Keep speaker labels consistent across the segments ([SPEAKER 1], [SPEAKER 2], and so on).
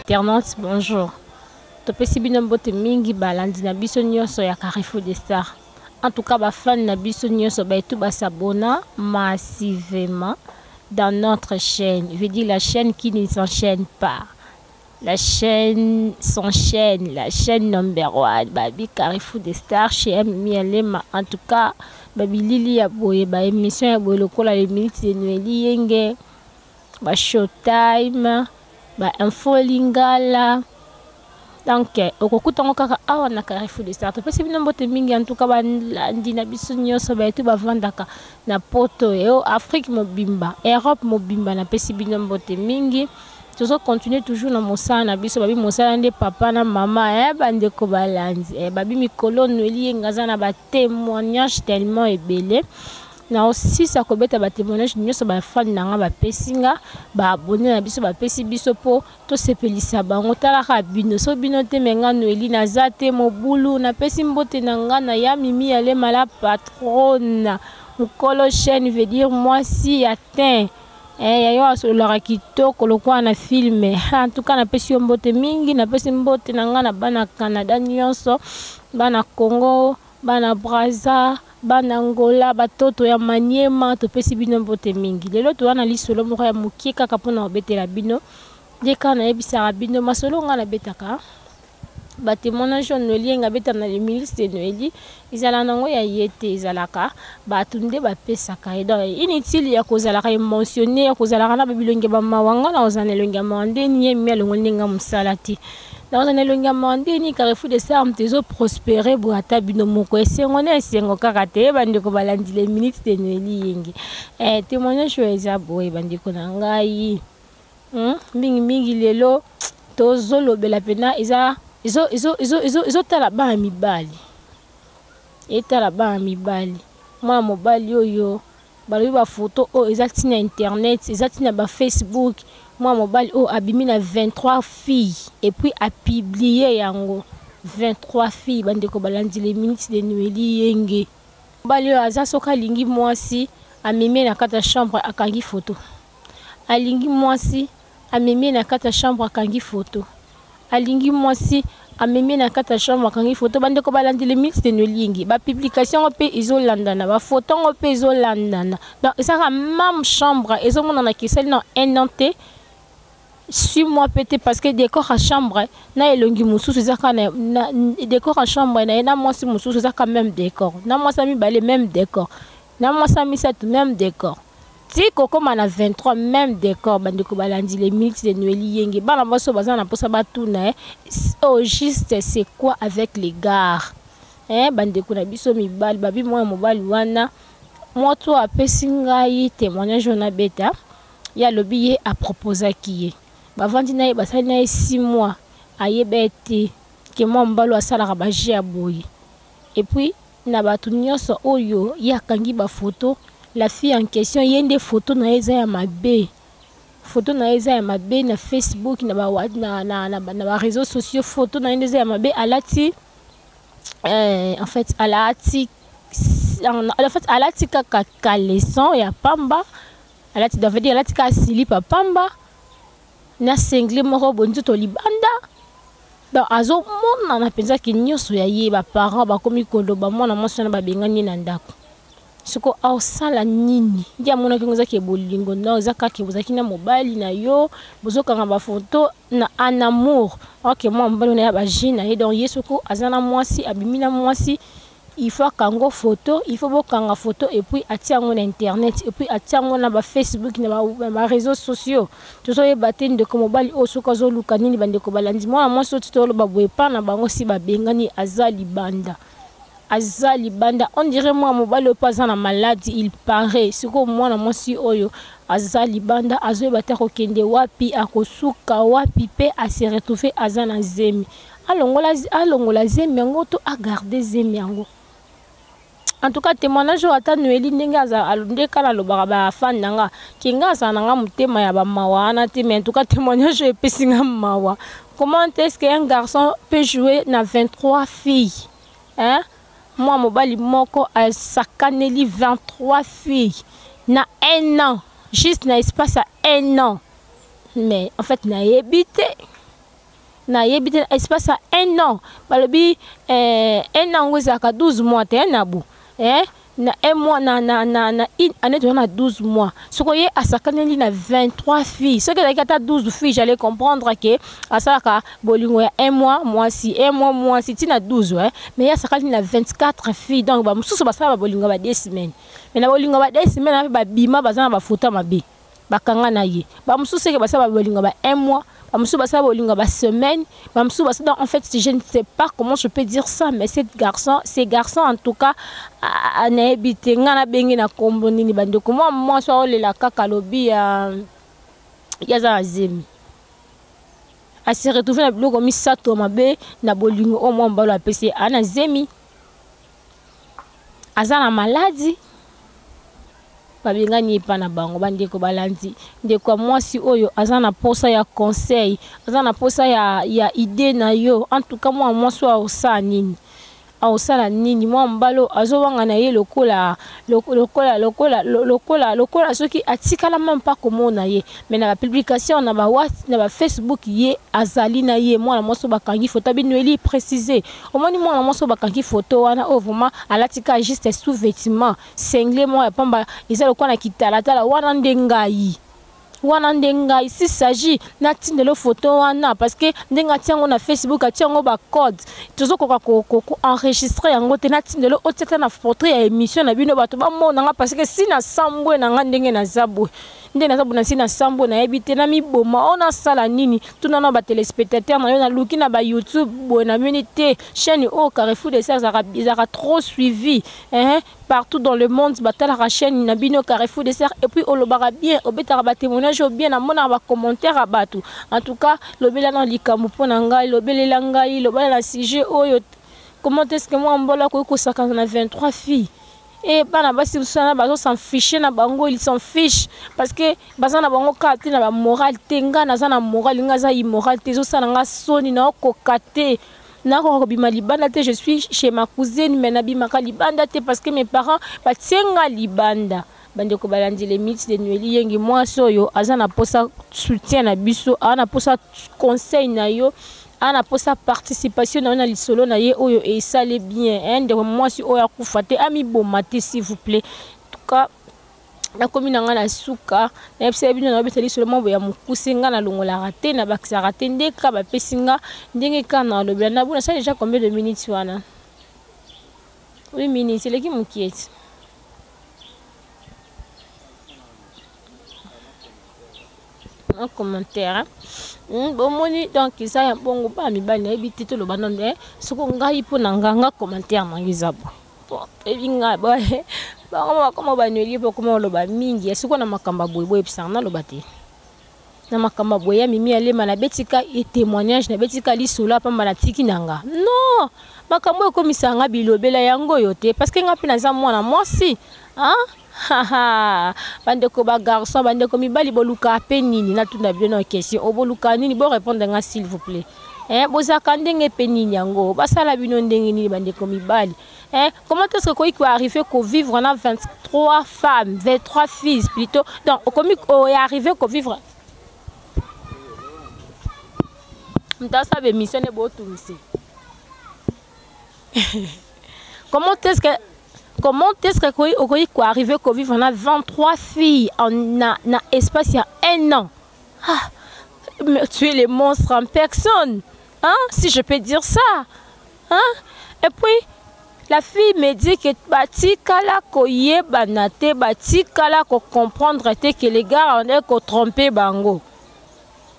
[SPEAKER 1] Internautes, bonjour. Topesi bino mbote mingi balandi na biso nyonso ya Carrefour des Stars. En tout cas, ba fans na biso nyonso ba etu ba s'abonna massivement dans notre chaîne. Je veux dire la chaîne qui ne s'enchaîne pas. La chaîne s'enchaîne, la chaîne number one, babi Carrefour des Stars chez Mialema. En tout cas, babi Lili ya boye, ba émission ya boye lokola les minutes de Noélie Yenge, ba Showtime, ba Info Lingala. Donc, okokuta ngo kaka awa na Carrefour des Stars. Topesi bino mbote mingi, en tout cas balandi na biso nyonso bayetu bavandaka na poto eo Afrique mobimba, Europe mobimba, napesi bino mbote mingi. Tozo continuer toujours na mosala na biso, babi mosala nde papa na mama, bandeko balandi, babi mikolo Noélie Yenge aza na ba témoignage tellement ebele. Na osisa kobeta ba témoignage nyonso ba fan na nga bapesi nga, ba abonné na biso bapesi biso po tosepelisa bango. Talaka bino so bino te, me nga Noélie naza te mobulu. Napesi mbote na nga na ya Mimi Alema, la patronne, mokolo chaîne, veut dire mwasi ya teint, ya yo asololaka kitoko lokola na film. En tout cas, napesi yo mbote mingi. Napesi mbote na nga na bana Canada nyonso, bana Congo, bana Braza, bana Angola, batoto ya Maniema, topesi bino mbote mingi. Lelo toza na lisolo moko ya mokie kaka mpona kobetela bino. Nde kaka nayebisaka bino masolo nga nabetaka, ba témoignage oyo Noélie Yenge abeta na le ministre de Noélie, ezalaka nango ya ye te, ezalaka bato nde bapesaka ye. Donc inutile ya kozalaka émotionné, ya kozalaka na babilongi ya bamawa. Nga na kozala na elongi ya mawa ndeni ye mi alongoli ndenge nga mosala te? Nakozala na elongi ya mawa ndeni Carrefour de Stars moto ezoprospérer boye? Ata bino moko, esengo na esengo kaka te. Bandeko balandi le minute de Noélie Yenge, témoignage oyo eza boye, bandeko na ngai, Mingimingi lelo tozolobela mpena eza ezotala bana mibali, etala bana mibali. Mwana mobali oyo balobi bafoto oyo eza ntina internet, eza ntina bafacebook. Mwana mobali oyo abimi na 23 filles et puis apublier yango, 23 filles. Bandeko balandi les minutes de Noélie Yenge, mobali oyo aza, soki alingi mwasi, amemi na kati ya chambre, akangi foto. Alingi mwasi, amemi na kati ya chambre, akangi foto. Alingi mwasi, amemi na kati ya chambre, akangi foto. Bandeko balandi les minutes de Noélie Yenge, bapublication yango mpe ezolandana, bafoto yango mpe ezolandana. Donc ezalaka même chambre, ezomonana esali na un an te, 6 mois mpe te, parce que décor ya chambre na elongi mosusu eza kaka na décor ya chambre na ye. Na mwasi mosusu eza kaka même décor, na mwasi ya mibale même décor, na mwasi ya misato même décor, ti kokóma na 23 même décor. Bandeko balandi les minutes de Noélie Yenge, bana mwasi oyo baza na mposa batuna ye au juste c'est quoi avec les gars, eh? Bandeko na biso mibali, babi mwana mobali wana, moto apesi ngai témoignage oyo nabeta, ye alobi ye aproposaki ye, bavandi na ye, basali na ye 6 mois, ayeba ete ke mwa mobali oyo asalaka bajeu ya boye. Et puis na bato nyonso oyo ye akangi bafoto, la fille en question, ye nde foto na ye eza ya mabe. Foto na ye eza ya mabe na Facebook, na baréseaux sociaux. Foto na ye nde eza ya mabe. Alati en fait alati kaka caleçon ya pamba, alati, ça veut dire alati kaka slip ya pamba na singlet moko boye, nzoto libanda. Donc azomonana mpenzaki nyonso ya ye. Baparent bakomi koloba, mwana mwasi wana babengani ye na ndako. Siko aosala nini? Nde amonaki ngo ezaki bolingo? Non, eza kaka bozalaki na mobali na yo, bozokanga bafoto na en amour. Ok, mwa mobali wana ya bajeu na ye. Donc ye soko aza na mwasi, abimi na mwasi, il faut akango photo, il faut bokanga photo et puis atia yango na internet, et puis atia yango na bafacebook, na baréseaux sociaux. Tozoyeba te ndeko mobali oyo soki azoluka nini. Bandeko balandi, mwana mwasi oyo ti toloba boye, epa na bango si babengani, aza libanda, aza libanda. On dirait mwana mobali oyo mpo aza na maladi, il paraît. Sikoyo mwana mwasi oyo aza libanda, azoyeba te akokende wapi, akosuka wapi, mpe ase retrouve aza na zemi. Alongola, alongola zemi yango to agarder zemi yango? En tout cas, témoignage oyo, ata Noeli ndenge nde kaka nalobaka bafan na nga ke nga azala na nga motema ya bamawa wana te, mais en tout cas témoignage oyo epesi nga mawa. Comment est-ce que un garçon peut jouer na 23 filles, hein? Mwa mobali moko asakaneli 23 filles na un an, juste na espace ya un an. Mais en fait nayebi te. Nayebi te espace ya un an balobi eh, un an yango ezalaka 12 mois te na bu eh, na un mois na, na, na, na une année toza na 12 mois soko ye asakaneli na 23 filles soki ezalaki ata 12 filles j'allais comprendre ke asalaka bolingo ya un mois mwasi un mois mwasi ti na 12 eh? mais ye asakani na 24 filles donc bamosusu basala babolingo ya ba 2 semaines mais na bolingo ya ba 2 semaines mpe babima baza na bafoto ya mabe bakanga na ye bamosusu seke basala babolingo ba un mois bamosusu basala bolingo ba semaine bamosusu basala. Donc en fait, je ne sais pas comment je peux dire ça, mais cette garçon ces garçons en tout cas, nayebi te ngai nabengi na nkombo nini. Bandeko, mwa mwasi aolela kaka, alobi ya ye aza na zemi, ase retrouve na biloko misato ya mabe na bolingo oyo mwa mobali apesi ye. Aa na zemi, aza na maladi, babengani ye epa na bango. Bandeko balandi, ndeko ya mwasi oyo aza na posa ya conseil, aza na posa ya idée na yo. En tout cas, mwana mwasi oyo aosala nini? Aosala nini? Mwa mobali oyo azowanga na ye lokola lokola lokola lokola lokola soki atikala meme mpa komona ye, mais na bapublication na bafacebook ye azali na ye. Mwana mwasi oyo bakangi foto abino eli précise, omoni mwana mwasi oyo bakangi foto wana oyo vraiment alati ka juste sous-vêtement, singlet moko ya pamba, eza lokola na kitalatala wana. Nde ngai wana, nde ngai si s'agit natindela photo wana, parce que ndenge atia yango na Facebook, atia yango bacode, tozokoka koenregistre yango te. Natindela otiata na portrait ya émission na bino, bato bamonanga, parce que si nasambwe na nga ndenge naza boye, nde naza boye, nasi nasambwe, nayebi te namiboma o nasala nini. Tuna na batéléspectateur na yo. Naluki na bayoutube boye, namoni te chaîne oyo Carrefour de Stars ezalaka trop suivi, hein? Partout dans le monde batalaka chaîne na bino Carrefour de Stars. Et puis olobaka bien, obetaka batémoignage oyo bien, namonaka bacommentaire ya bato. En tout cas, lobela na likambo mpo na ngai, lobelela ngai, lobela na sujet oyo: comment est ce que mwa mbola akoki kosakana na 23 filles? E bana basi mosusu wana bazo s'en fiche na bango, ils s'en fiche parce que baza na bango kaka te na bamoral te. Ngai naza na moral, ngai aza immoral te. Ezosala nga soni, naokoka te, nakoka kobima libanda te. Je suis chez ma cousine, mais nabimaka libanda te parce que mes parents batie nga libanda. Bandeko balandi, les mythes de Noeli Yengi, mwasi oyo aza na posa soutien na biso, aza na posa conseil na yo, aza na posa participation na yo na lisolo na ye oyo esali bien. Ndeko mwasi oyo akufa te, amiboma te, s'il vous plaît. En tout cas, nakomi na ngai na suka. Nayebisa bino, nayebisa lisolo moko ya mokuse. Ngai nalongolaka te, nabakisaka te, nde kaka bapesi nga ndenge kaka nalobela na bu. Nasali déjà combien de minutes wana? 8 minutes eleki mokie ti. Un commentaire bomoni. Donc eza ya bongo. Bana mibali, nayebi te, toloba nano soko ngai mpo na nga nga commentaire na ngai eza bo ebi ngai bango bakoma banweli mpo koma oloba mingi. Sikoyo na makambo ya boye, boyebisaka naloba te na makambo ya boye ya Mimi Alema. Nabetika témoignage, nabetika lisolo pamba, natiki na nga. Non, makambo oyo ekomisaka nga bilobela yango oyo te, parce que nga mpe naza mwana mwasi. Bandeko bagarçon, bandeko mibali, boluka mpe nini? Natuna bino na question o boluka nini? Borépondre nga, s'il vous plaît. Eh, bozalaka ndenge mpe nini yango? Basala bino ndenge nini, bandeko mibali? Eh, comment est-ce que okoki koarrive kovivre na 23 femmes, 23 filles plutôt? Donc okomi oarrive kovivre, moto asala bémission nde botungise. Comment est-ce que okoki koarrive kovivre na 23 filles en, na espace ya un an? Ah, mais tu es le monstre en personne, hein, si je peux dire ça, hein? Et puis la fille me dit que batikala koyebana te, batikala kocomprendre te que les gars bandaki kotrompe bango.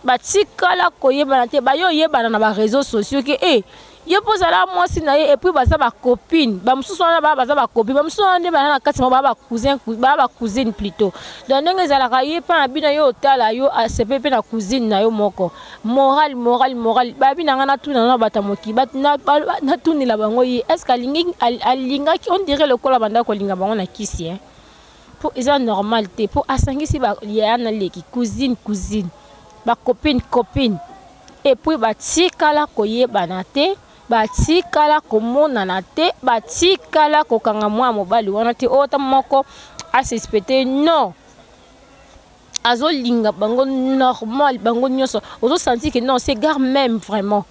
[SPEAKER 1] Batikala koyebana te, bayo oyebana na baréseaux sociaux ke e ye mpo ozala mwasi na ye. Et puis baza bacopine, bamosusu wana baa baza bacopine, bamosusu wana nde baza na kati moko, baa bacousin, baa bacousine plutôt. Donc ndenge ezalaka, ye mpa na bino, ye otala yo asepe mpe na cousine na yo moko. Moral, moral, moral. Babi na ngai, natuna na bato ya mokili, natunela bango ye: est ce que alingaki? On dirait lokola banda kolinga bango na kisi, eh? Mpo eza normal te, mpo asangisi yaya na leki, cousine, cousine, bacopine, copine, et puis batikala koyebana te, batikala komonana te, batikala kokanga mwana mobali wana te oyo ta moko asuspecte. Non. Azolinga bango normal, bango nyonso ozosentir que non, ce gars même vraiment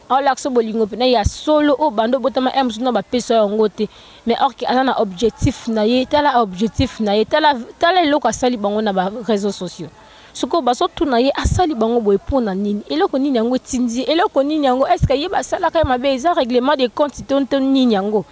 [SPEAKER 1] aolakisa bolingo mpena ya solo. Oyo bando obotama ya mosusu na bapesa yango te, mais or que aza na objectif na ye. Tala objectif na ye, tala, tala eloko asali bango na baréseaux sociaux. Sikoyo bazotuna ye, asali bango boye mpona nini? Eloko nini yango etindi ye? Eloko nini yango? Est ce que ye basalaka ye mabe? Eza règlement de compte to nini yango?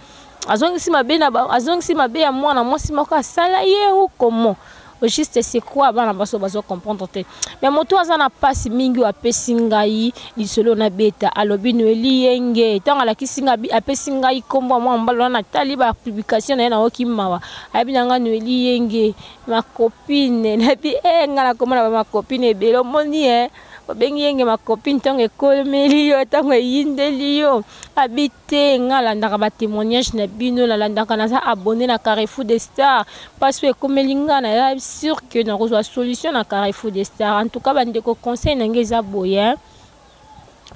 [SPEAKER 1] Azongisi mabe na azongisi mabe ya mwana mwasi moko asala ye ou comment juste? C'est quoi? Bana baso bazocomprendre te, mais moto aza na mpasi mingi oyo apesi ngai lisolo nabeta. Alobi Noeli Yenge, ntango alakisi ngai, apesi ngai nkombo ya mwana mobali wana, natali bapublication na ye, nayoki mawa. Ayebi na ngai Noeli Yenge, ma copine. Nayebi e ngai nakomona bamacopine ebele. Omoni e obengi Yenge ma copine, ntango ekomeli yo, ntango eyindeli yo, abi te. Nga alandaka batémoignage na bino, nalandaka, naza abonné na Carrefour des Stars. Mpasi oyo ekomeli nga, naza sûr que nakozwa solution na Carrefour des Stars. En tout cas, bandeko, conseil na ngai eza boye: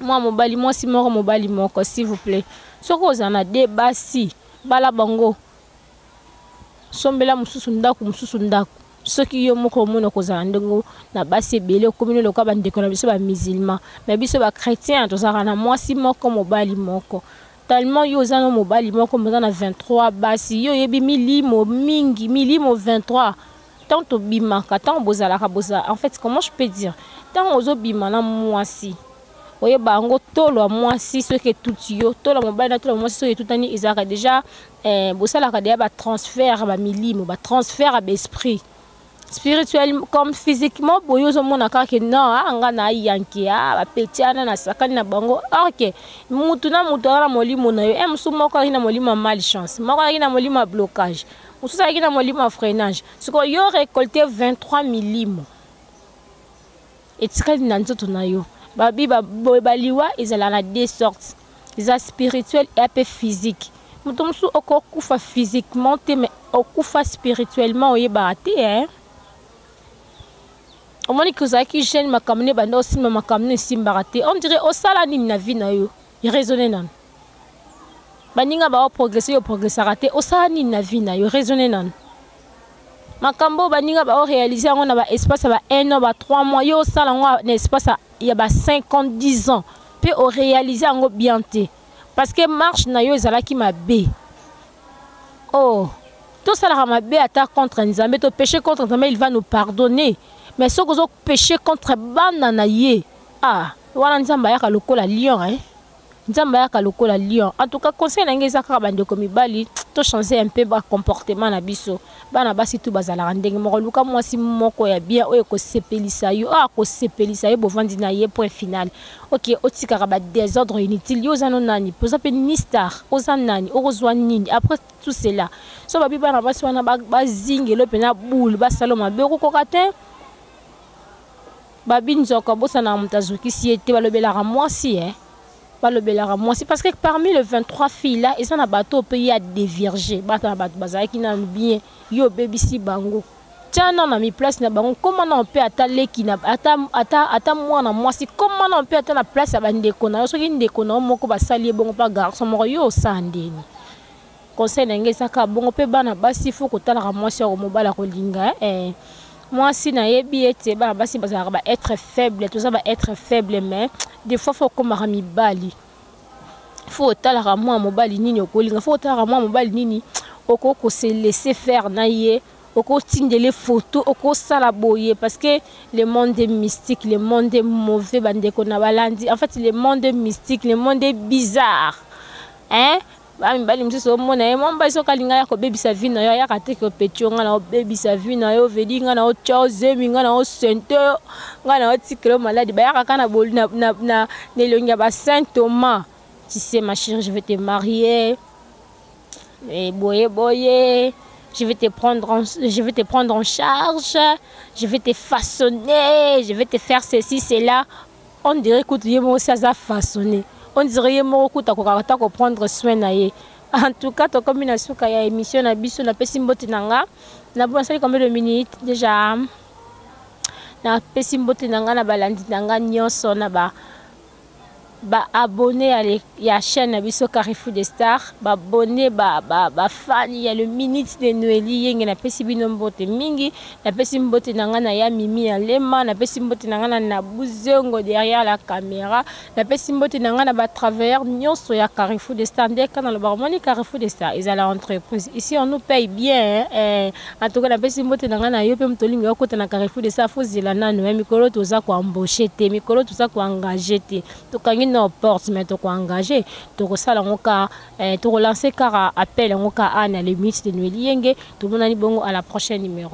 [SPEAKER 1] mwa mobali, mwasi moko, mobali moko, s'il vous plaît. Soki ozala na de basi, bala bango, sombela mosusu ndako, mosusu ndako. Soki yo moko omoni kozala ndenge na basi ebele, okomi lokola bandeko na biso bamusulman. Mais biso bachrétien tozalaka na mwasi moko, mobali moko. Tellement yo oza na mobali moko, oza na 23 basi, yo oyebi milimo mingi, milimo 23. Ntango tobimaka, ntango bozalaka, bozala, en fait, comment je peux dire, ntango ozobima na mwasi, oyeba yango, tolo ya mwasi soki etuti yo, tolo ya mobali na tolo ya mwasi soki etutani, ezalaka déjà bosalaka deya batransfert ya bamilimo, batransfert ya baesprit spirituel comme physiquement. Boye ozomona kaka que non, ah, nga na ayanke, ah, bapeti wana nasakani na bango. Or que mutu na mutu aza na molimo na yo. E mosusu moko azalaki na molimo ya malchance, moko azalaki na molimo ya blocage, mosusu azalaki na molimo ya freinage. Sikoyo yo récolte 23 milimo etikali na nzoto na yo. Babi boye, baliwa ezala na deux sortes: eza spirituel eya mpe physique. Moto mosusu okokufa physiquement te, mais okufa spirituellement, oyebaka te, eh? Omoni que ozalaki jeune, makambo ne banda osimba, makambo ne esimbaka te. On dirait osala nini na vie na yo? Raisonne nano. Baninga baoprogresse, yo progressaka te. Osala nini na vie na yo? Raisonne nano. Makambo oyo baninga baoréalise yango na baespace ya ba 1 an, ba 3 mois, yo osala yango na espace ya ba 5 ans, 10 ans, mpe oréalise yango bien te, parce que marche na yo ezalaki mabe. Oh, tosalaka mabe ata contre Nzambe, topéché contre Nzambe, il va nous pardonner. Mais soki ozopéché contre bana na ye, ah, wana Nzambe ayaka lokola lion, eh? Nzambe ayaka lokola lion. En tout cas, conseil na ngai eza kaka, bandeko mibali, tochange un peu bacomportement na biso. Bana basi tu bazalaka ndenge moko. Luka mwasi moko ya bien oyo ekosepelisa yo, oyo akosepelisa yo, bovandi na ye, point final. Ok, otikaka badésordre inutile. Yo oza no nani? Oza mpe ni star, oza nani? Okozwa nini après tout cela? So babi bana basi wana bazingelo mpena bule, basala mabe, okokoka te. Babi nzoko abosanaka moto azokisi ye te. Balobelaka mwasi, eh? Balobelaka mwasi parce que parmi le 23 filles là, eza na bato mpe ye adévierge. Bato na bato bazalaki nanu bien, ye obebisi bango. Tia nano na miplace na bango, koma nano mpe ata leki na ata mwana mwasi, koma nano mpe ata na place ya bandeko na yo. Soki ndeko na yo moko basali ye bongo mpa garçon moko, yo osala ndeni? Conseil na ngai eza kaka bongo. Mpe bana basi, faut kotalaka mwasi yako mobali akolinga, eh. Mwasi, nayebi ete bana basi bazalaka ba être faible, toza ba être faible, mais des fois faut okomaka mibali, faut otalaka mwana mobali nini okolinga, faut otalaka mwana mobali nini okoki kose laisser faire na ye, okotindele photo, okosala boye, parce que le monde est mystique, le monde est mauvais. Bandeko na balandi, en fait, le monde est mystique, le monde est bizarre, hein? Bamibali mosusu, omona ye mwa mobali, soki alinga ya kobebisa vie na yo, ayaka te que opeti yo, ngai na obebisa vie na yo, vedi ngai na otya ozemi, ngai na osente yo, ngai na otikela yo maladi. Bayaka kaka na elongi ya basaint Thomas: "Tu sais, ma chérie, je vais te marier et boye boye, je vais te prendre en charge, je vais te façonner, je vais te faire ceci, cela." On dirait kutu ye moko si aza façonné, on dirait ye moko kutu akokaka ta koprendre soin na ye. En tout cas, tokomi na suka ya émission na biso. Napesi mbote na nga na nasali combien de minutes déjà? Napesi mbote na nga na balandi na nga nyonso, na ba Ba abonnes ya le ya chaîne na biso Carrefour des Stars, ba abonnes ba ba ba fans ya le minute de Noelie Yenge napesi bino mbote mingi, napesi mbote na nga na ya Mimi ya Lema, napesi mbote na nga na Nabou Zengo derrière la camera, napesi mbote na nga na ba travailleurs nyonso ya Carrefour des Stars. Nde kaka nalobaka omoni Carrefour des Stars ezala entreprise, ici on nous paye bien hein, eh, en tout cas napesi mbote na nga na yo pe moto olingi okota na Carrefour des Stars faut zela nanu hein, mikolo toza ko embaucher te, mikolo toza ko engager te. Tokangi no porte mais toko engager, tokosala yango ka eh, toko lancer kaka appel yango ka a na le minute de Noël Yenge. Tomonani bongo à la prochaine numéro.